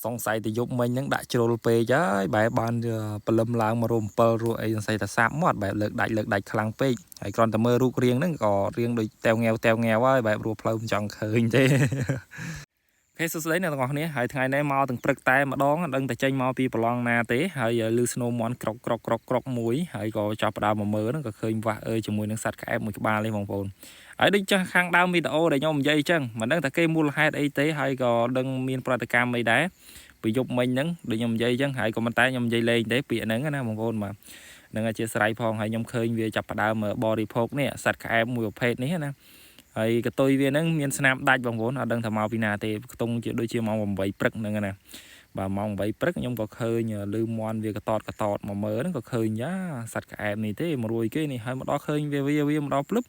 សង្ស័យទៅយប់មិញហ្នឹងដាក់ជ្រុលពេកហើយបែបបានព្រលឹមឡើងមករំ7រស់អីសង្ស័យថាសាបមាត់បែបលើកដាច់លើកដាច់ខ្លាំងពេកហើយគ្រាន់តែមើលរូបរាងហ្នឹងក៏រាងដូចតែវងាវតែវងាវហើយបែបរស់ផ្លូវមិនចង់ឃើញទេ OK សួស្តីអ្នកទាំងអស់គ្នាហើយថ្ងៃនេះមកទាំងព្រឹកតែម្ដងអត់ដឹងតែចេញមកពីប្រឡងណាទេហើយលឺស្នូមន់ក្រុកក្រុកក្រុកក្រុកមួយហើយក៏ចាប់ផ្ដើមមកមើលហ្នឹងក៏ឃើញវាស់អើយជាមួយនឹងសត្វក្អែបមួយក្បាលនេះបងប្អូនហើយដូចចាស់ខាងដើមវីដេអូដែលខ្ញុំនិយាយអញ្ចឹងមិនដឹងថាគេមូលហេតុអីទេហើយក៏ដឹងមានប្រតិកម្មអីដែរពីយប់មិញហ្នឹងដូចខ្ញុំនិយាយអញ្ចឹងហើយក៏មិនតែខ្ញុំនិយាយលេងទេពាក្យហ្នឹងណាបងប្អូនបាទនឹងអធិស្ឋានផងហើយខ្ញុំឃើញវាចាប់ផ្ដើមបរិភោគនេះសត្វក្អែបមួយប្រភេទនេះណា ហើយកតុយវាហ្នឹងមានស្នាមដាច់បងប្អូនអត់ដឹងថាមកពីណាទេខ្ទង់ជាដូចជាម៉ោង8ព្រឹកហ្នឹងណាបាទម៉ោង8ព្រឹកខ្ញុំក៏ឃើញលឺមន់វាកតតកតតមកមើលហ្នឹងក៏ឃើញយ៉ាសត្វក្អែបនេះទេមករួយគេនេះហើយមកដល់ឃើញវាវាវាមកដល់ភ្លឹប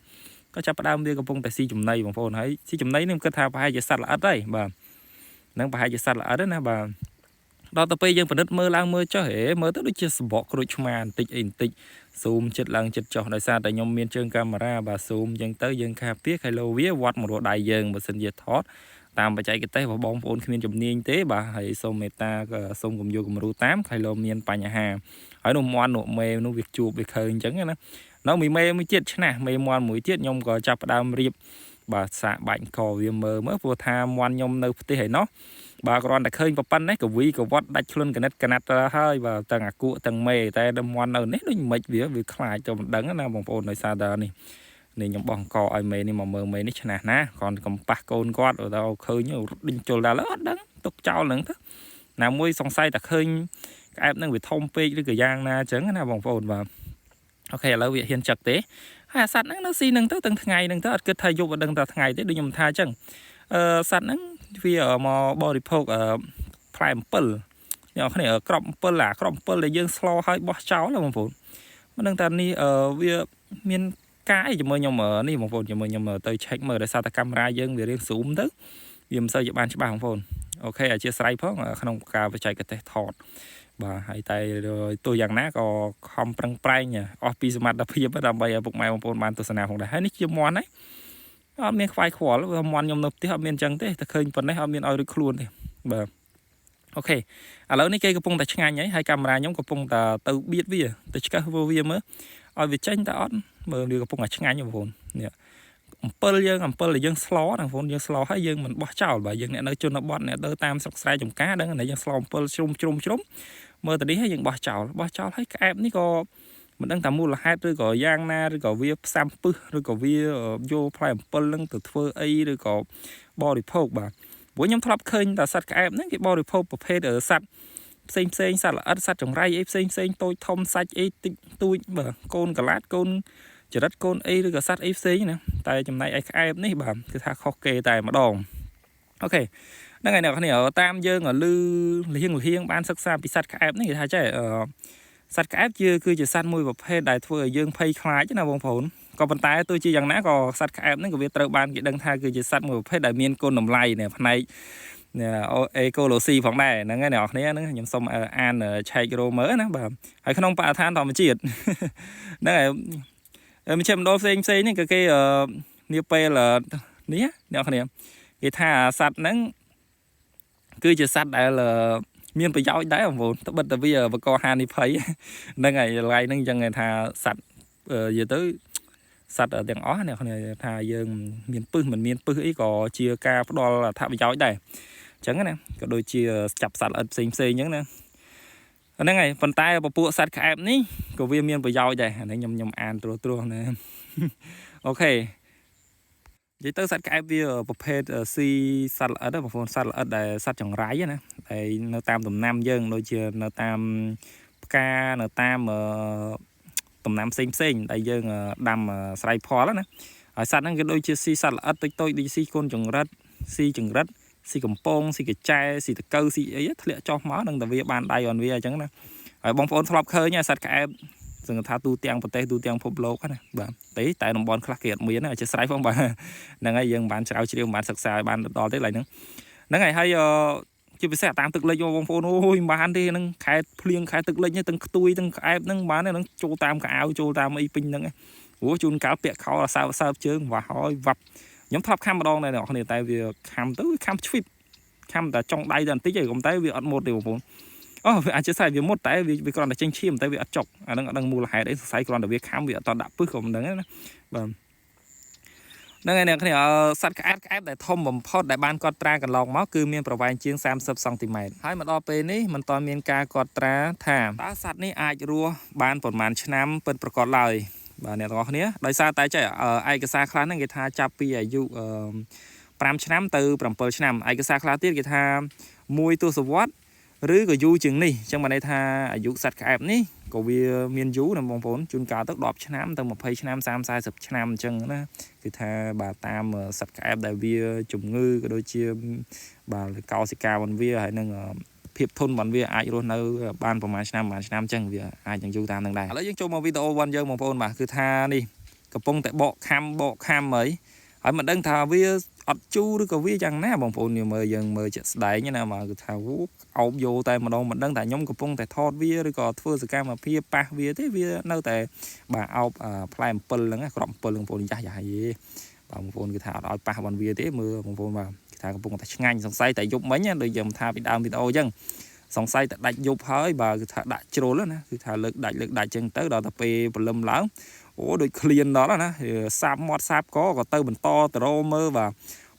ក៏ចាប់ផ្ដើមវាកំពុងតែស៊ីចំណីបងប្អូនហើយស៊ីចំណីនេះខ្ញុំគិតថាប្រហែលជាសត្វល្អិតហើយបាទហ្នឹងប្រហែលជាសត្វល្អិតណាបាទដល់ទៅពេលយើងពិនិត្យមើលឡើងមើលចុះហេមើលទៅដូចជាសបកក្រូចឆ្មាបន្តិចអីបន្តិច ស៊ូមចិត្តឡើងចិត្តចុះដោយសារតែខ្ញុំមានជើងកាមេរ៉ាបាទស៊ូមអញ្ចឹងទៅយើងខាពីខៃឡូវាវត្តមករស់ដៃយើងបើសិនជាថតតាមបច្ចេកទេសរបស់បងប្អូនគ្មានជំនាញទេបាទហើយសូមមេត្តាក៏សូមកំយោគំរូតាមខៃឡូមានបញ្ហាហើយនោះមន់នោះមេនោះវាជួបវាឃើញអញ្ចឹងណានៅមួយមេមួយទៀតឆ្នះមេមន់មួយទៀតខ្ញុំក៏ចាប់ផ្ដើមរៀបបាទសាកបាច់កវាមើលមើលព្រោះថាមន់ខ្ញុំនៅផ្ទះឯណោះបាទគ្រាន់តែឃើញប៉ុណ្ណេះកវីកវត្តដាច់ខ្លួនកណិតកណាត់ទៅហើយបាទទាំងអាគក់ទាំងមេតែដល់មន់នៅនេះដូចមិនវាវាខ្លាចទៅមិនដឹងណាបងប្អូនដោយសារតែនេះនេះខ្ញុំបោះអង្គឲ្យមេនេះមកមើលមេនេះឆ្នះណាគ្រាន់តែកំប៉ះកូនគាត់ទៅឃើញរត់ដេញជុលដល់អត់ដឹងទុកចោលហ្នឹងទៅណាមួយសង្ស័យតែឃើញក្អែបហ្នឹងវាធំពេកឬក៏យ៉ាងណាអញ្ចឹងណាបងប្អូនបាទ OK ឥឡូវវាហ៊ានចឹកទេហើយអាសត្វហ្នឹងនៅស៊ីហ្នឹងទៅទាំងថ្ងៃហ្នឹងទៅអត់គិតថាយប់អត់ដឹងថាថ្ងៃទេដូចខ្ញុំថាអញ្ចឹងអឺសត្វហ្នឹងវាមកបរិភោគអឺផ្លែអំពិលអ្នកនរគ្នាក្របអំពិលអាក្របអំពិលដែលយើងស្លហើយបោះចោលណាបងប្អូនមិនដឹងថានេះអឺវាមានការអីជាមួយខ្ញុំនេះបងប្អូនជាមួយខ្ញុំទៅ check មើលដោយសារតែកាមេរ៉ាយើងវារៀង zoom ទៅវាមិនសូវជាបានច្បាស់បងប្អូន OK អធិស្ឋានផងក្នុងការបច្ចេកទេសថតបាទហើយតែទោះយ៉ាងណាក៏ខំប្រឹងប្រែងអស់ពីសមត្ថភាពដើម្បីឲ្យពុកម៉ែបងប្អូនបានទស្សនាផងដែរហើយនេះជាមន់ហ្នឹងអត់មានខ្វាយខ្វល់មន់ខ្ញុំនៅផ្ទះអត់មានអញ្ចឹងទេតែឃើញប៉ុណ្ណេះអត់មានឲ្យរួចខ្លួនទេបាទ OK ឥឡូវនេះគេកំពុងតែឆ្ងាញ់ហើយហើយកាមេរ៉ាខ្ញុំកំពុងតែទៅបៀតវាទៅឆ្កឹះវាមើលឲ្យវាចេញតែអត់មើលវាកំពុងតែឆ្ងាញ់បងប្អូននេះអំពិលយើងអំពិលដែលយើងស្លណាបងប្អូនយើងស្លហើយយើងមិនបោះចោលបាទយើងអ្នកនៅជនបទអ្នកទៅតាមស្រុកស្រែចម្ការដឹងតែយើងស្លអំពិលជ្រុំជ្រុំជ្រុំមើលទៅនេះហើយយើងបោះចោលបោះចោលហើយក្អែបនេះក៏មិនដឹងថាមូលហេតុឬក៏យ៉ាងណាឬក៏វាផ្សាំពឹសឬក៏វាយកផ្លែអំពិលនឹងទៅធ្វើអីឬក៏បរិភោគបាទព្រោះខ្ញុំធ្លាប់ឃើញតែសត្វក្អែបហ្នឹងគេបរិភោគប្រភេទសត្វផ្សេងផ្សេងសត្វល្អិតសត្វចង្រៃអីផ្សេងផ្សេងតូចធំសាច់អីតិចតួចបាទកូនកឡាតកូនចរិតកូនអីឬក៏សត្វអីផ្សេងណាតែចំណែកឯក្អែបនេះបាទគឺថាខុសគេតែម្ដង OK ហ្នឹងហើយអ្នកគ្នាតាមយើងលឺលៀងលៀងបានសិក្សាពីសត្វក្អែបនេះគេថាចេះអឺសត្វក្អែបជាគឺជាសត្វមួយប្រភេទដែលធ្វើឲ្យយើងភ័យខ្លាចណាបងប្អូនក៏ប៉ុន្តែទោះជាយ៉ាងណាក៏សត្វក្អែបហ្នឹងក៏វាត្រូវបានគេដឹងថាគឺជាសត្វមួយប្រភេទដែលមានគុណតម្លៃនៅផ្នែកអេកូឡូស៊ីផងដែរហ្នឹងហើយអ្នកនរគ្នាហ្នឹងខ្ញុំសូមអានឆែករោមើលណាបាទហើយក្នុងបរិស្ថានធម្មជាតិហ្នឹងហើយមជ្ឈមណ្ឌលផ្សេងផ្សេងនេះក៏គេនាពេលនេះអ្នកនរគ្នាគេថាសត្វហ្នឹងគឺជាសត្វដែលមានប្រយោជន៍ដែរបងប្អូនត្បិតតែវាបកហានិភ័យហ្នឹងហើយឡៃហ្នឹងអញ្ចឹងគេថាសត្វនិយាយទៅសត្វទាំងអស់អ្នកគ្នាថាយើងមានពឹសមិនមានពឹសអីក៏ជាការផ្ដល់អត្ថប្រយោជន៍ដែរអញ្ចឹងណាក៏ដូចជាចាប់សត្វល្អិតផ្សេងផ្សេងអញ្ចឹងណាហ្នឹងហើយប៉ុន្តែពពួកសត្វក្អែបនេះក៏វាមានប្រយោជន៍ដែរអានេះខ្ញុំខ្ញុំអានត្រួសត្រាសណា OK និយាយទៅសត្វក្អែបវាប្រភេទស៊ីសត្វល្អិតបងប្អូនសត្វល្អិតដែលសត្វចង្រៃណាដែលនៅតាមដំណាំយើងដូចជានៅតាមផ្កានៅតាមដំណាំផ្សេងផ្សេងដែលយើងដាំស្រ័យផលណាហើយសត្វហ្នឹងគេដូចជាស៊ីសត្វល្អិតតូចតូចដូចស៊ីកូនចង្រិតស៊ីចង្រិតស៊ីកំពងស៊ីកញ្ចែស៊ីតកៅស៊ីអីធ្លាក់ចុះមកនឹងតែវាបានដៃអនវាអញ្ចឹងណាហើយបងប្អូនធ្លាប់ឃើញសត្វក្អែបសង្ឃថាទូទាំងប្រទេសទូទាំងពិភពលោកណាបាទទេតែតំបន់ខ្លះគេអត់មានណាអធិស្ឋានផងបាទហ្នឹងហើយយើងមិនបានជ្រាវជ្រាវមិនបានសិក្សាឲ្យបានដល់ទេឡើយហ្នឹងហ្នឹងហើយហើយជាពិសេសតាមទឹកលិចបងប្អូនអូយមិនបានទេហ្នឹងខែភ្លៀងខែទឹកលិចទាំងខ្ទួយទាំងក្អែបហ្នឹងបានហ្នឹងចូលតាមកៅចូលតាមអីពេញហ្នឹងព្រោះជួនកាលពាក់ខោសើសើបជើងវ៉ាហើយវ៉ាប់ខ្ញុំធ្លាប់ខំម្ដងដែរអ្នកគ្នាតែវាខំទៅវាខំឆ្វីប ខំតែចុងដៃតែបន្តិចឯងកុំតែវាអត់មុតទេបងប្អូនអូវាអាចជាស្រ័យវាមុតតែវាគ្រាន់តែចេញឈាមតែវាអត់ចុកអាហ្នឹងអត់ដឹងមូលហេតុអីសរសៃគ្រាន់តែវាខំវាអត់តដាក់ពឹសក៏មិនដឹងដែរណាបាទហ្នឹងហើយអ្នកគ្នាសត្វក្អែបក្អែបដែលធំបំផុតដែលបានកត់ត្រាកន្លងមកគឺមានប្រវែងជាង30សង់ទីម៉ែត្រហើយមកដល់ពេលនេះមិនទាន់មានការកត់ត្រាថាតើសត្វនេះអាចរស់បានប្រមាណឆ្នាំពិតប្រាកដឡើយបាទអ្នកទាំងអស់គ្នាដោយសារតែចេះឯកសារខ្លះហ្នឹងគេថាចាប់ពីអាយុ5ឆ្នាំទៅ7ឆ្នាំឯកសារខ្លះទៀតគេថាមួយទសវត្សឬក៏យូរជាងនេះអញ្ចឹងបានន័យថាអាយុសត្វក្អែបនេះក៏វាមានយូរណាបងប្អូនជួនកាលទៅ10ឆ្នាំទៅ20ឆ្នាំ30 40ឆ្នាំអញ្ចឹងណាគឺថាបាទតាមសត្វក្អែបដែលវាជំងឺក៏ដូចជាបាទកោសិការបស់វាហើយនឹងភាពធន់របស់វាអាចរស់នៅបានប្រហែលឆ្នាំប្រហែលឆ្នាំអញ្ចឹងវាអាចនឹងយូរតាមនឹងដែរឥឡូវយើងចូលមកវីដេអូរបស់យើងបងប្អូនបាទគឺថានេះកំពុងតែបកខំបកខំហើយហើយមិនដឹងថាវាអត់ជូរឬក៏វាយ៉ាងណាបងប្អូនយើងមើលយើងមើលជាក់ស្ដែងណាបាទគឺថាអូអោបយោតែម្ដងមិនដឹងថាខ្ញុំកំពុងតែថតវាឬក៏ធ្វើសកម្មភាពប៉ះវាទេវានៅតែបាទអោបផ្លែអំពិលហ្នឹងក្របអំពិលបងប្អូនយ៉ាស់យ៉ាស់យេបាទបងប្អូនគឺថាអត់ឲ្យប៉ះបានវាទេមើលបងប្អូនបាទគឺថាកំពុងតែឆ្ងាញ់សង្ស័យតែយប់មិញដូចយើងថាពីដើមវីដេអូអញ្ចឹងសង្ស័យតែដាច់យប់ហើយបាទគឺថាដាក់ជ្រុលណាគឺថាលើកដាច់លើកដាច់អញ្ចឹងទៅដល់តែពេលព្រលឹមឡើងអូដូចឃ្លានដល់ណាសាបមាត់សាបកក៏ទៅបន្តទៅរមើលបាទ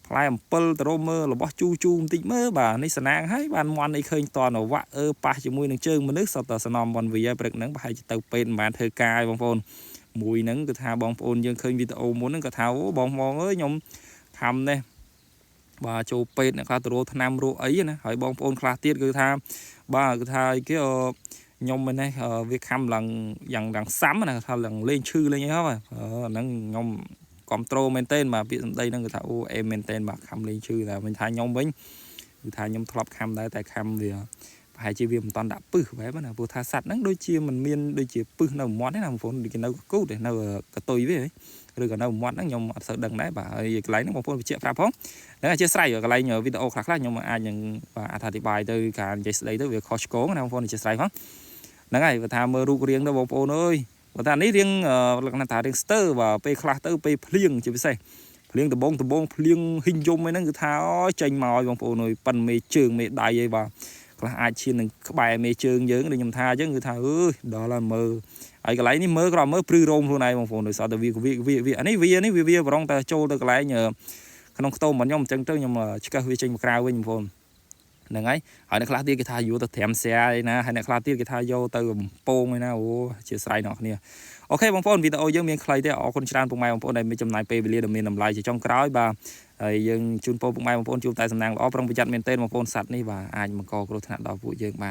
ផ្លែអំពិលទៅរមើលរបស់ជូជូបន្តិចមើលបាទនេះសណាងហើយបានមន់អីឃើញតនវៈអឺប៉ះជាមួយនឹងជើងមនុស្សសតតែសនំបនវាហើយព្រឹកហ្នឹងប្រហែលជាទៅពេទ្យមិនបានធ្វើការឲ្យបងប្អូនមួយហ្នឹងគឺថាបងប្អូនយើងឃើញវីដេអូមុនហ្នឹងក៏ថាអូបងបងអើយខ្ញុំខំនេះបាទចូលពេទ្យអ្នកខ្លះទៅរកថ្នាំរកអីណាហើយបងប្អូនខ្លះទៀតគឺថាបាទគឺថាអីគេខ្ញុំមិននេះវាខំឡើងយ៉ាងឡើងសាំណាថាឡើងលេងឈឺលេងអីហ្នឹងហ្នឹងខ្ញុំគ្រប់ត្រូលមែនទែនបាទពាក្យសម្ដីហ្នឹងគឺថាអូអេមែនទែនបាទខំលេងឈឺតែមិនថាខ្ញុំវិញគឺថាខ្ញុំធ្លាប់ខំដែរតែខំវាប្រហែលជាវាមិនតន់ដាក់ពឹសបែបណាព្រោះថាសត្វហ្នឹងដូចជាមិនមានដូចជាពឹសនៅមាត់ទេណាបងប្អូនដូចគេនៅកគូតទេនៅកតុយវាឬក៏នៅមាត់ហ្នឹងខ្ញុំអត់សូវដឹងដែរបាទហើយកន្លែងហ្នឹងបងប្អូនបញ្ជាក់ប្រាប់ផងហ្នឹងអធិស្ឋានកន្លែងវីដេអូខ្លះៗខ្ញុំអាចនឹងបាទអត្ថាធិប្បាយទៅការនិយាយស្ដីទៅវាខុសឆ្គងណាបងប្អូនអធិស្ឋានផងហ្នឹងហើយបើថាមើលរូបរាងទៅបងប្អូនអើយបើថានេះរៀងលក្ខណៈថារៀងស្ទើបាទពេលខ្លះទៅពេលភ្លៀងជាពិសេសភ្លៀងដបងដបងភ្លៀងហ៊ីងយំអីហ្នឹងគឺថាអូចេញមកឲ្យបងប្អូនអើយប៉ិនមេជើងមេដៃអីបាទខ្លះអាចឈាននឹងក្បែរមេជើងយើងដូចខ្ញុំថាអញ្ចឹងគឺថាអើយដល់ហើយមើលហើយកន្លែងនេះមើលក្រោមមើលព្រឺរោមខ្លួនឯងបងប្អូនដោយសារតែវាវាវាអានេះវានេះវាវាប្រងតែចូលទៅកន្លែងក្នុងខ្ទមរបស់ខ្ញុំអញ្ចឹងទៅខ្ញុំឆ្កឹះវាចេញមកក្រៅវិញបងប្អូនហ្នឹងហើយហើយអ្នកខ្លះទៀតគេថាយកទៅត្រាំស្រាឯណាហើយអ្នកខ្លះទៀតគេថាយកទៅកំពងឯណាអូជាស្រ័យអ្នកគ្នាOK បងប្អូនវីដេអូយើងមានខ្លីទេអរគុណច្រើនពុកម៉ែបងប្អូនដែលមានចំណាយពេលវេលាដ៏មានតម្លៃជាចុងក្រោយបាទហើយយើងជូនពរពុកម៉ែបងប្អូនជួបតែសំណាងល្អប្រុងប្រយ័ត្នមែនទែនបងប្អូនសត្វនេះបាទអាចបង្កគ្រោះថ្នាក់ដល់ពួកយើងបាទ។